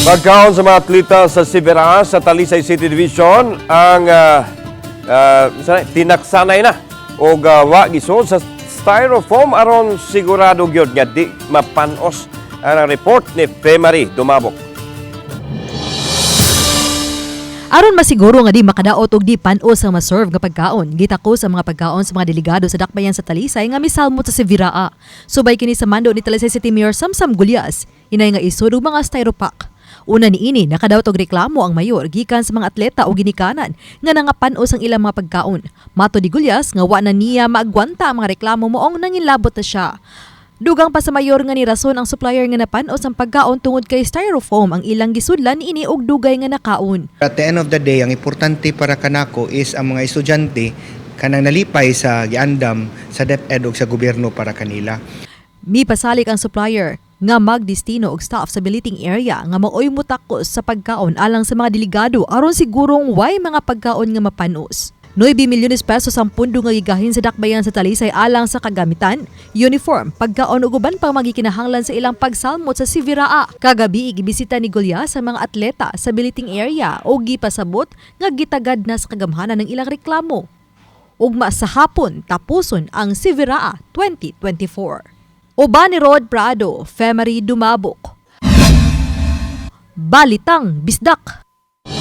Pagkaon sa mga atleta sa Siberaa sa Talisay City Division ang tinaksanay na og wa gisod sa styrofoam aron sigurado gyud nga di mapanos, ang report ni Femary Dumabok. Aron masiguro nga di makadaot og di panos ang maserve nga pagkaon, gitako sa mga pagkaon sa mga delegado sa dakbayan sa Talisay nga misalmot sa Seviraa. Subay kini sa mando ni Talisay City Mayor Samsam Gullas, inay nga isod og mga styropack. Una niini, nakadaot og reklamo ang mayor gikan sa mga atleta o ginikanan nga nangapanos ang ilang mga pagkaon. Matod ni Gullas nga wa na niya maagwanta ang mga reklamo, moong nangilabot na siya. Dugang pa sa mayor nga ni rason ang supplier nga napanos ang pagkaon tungod kay styrofoam ang ilang gisudlan ini og dugay nga nakaon. At the end of the day, ang importante para kanako is ang mga estudyante kanang nalipay sa giandam sa DepEd ug sa gobyerno para kanila. Mipasalik ang supplier nga magdestino og staff sa billeting area nga maoy mutakos sa pagkaon alang sa mga delegado aron sigurong way mga pagkaon nga mapanos. 9 milyones pesos ang pundo nga gigahin sa dakbayan sa Talisay alang sa kagamitan, uniform, pagkaon ug uban pang magikinahanglan sa ilang pagsalmot sa Siviraa. Kagabi, gibisita ni Gullas ang mga atleta sa billeting area o gipasabot nga gitagad na sa kagamhanan ng ilang reklamo. Ugma sa hapon tapuson ang Siviraa 2024. Uban ni Rod Prado, Femery Dumabok. Balitang Bisdak.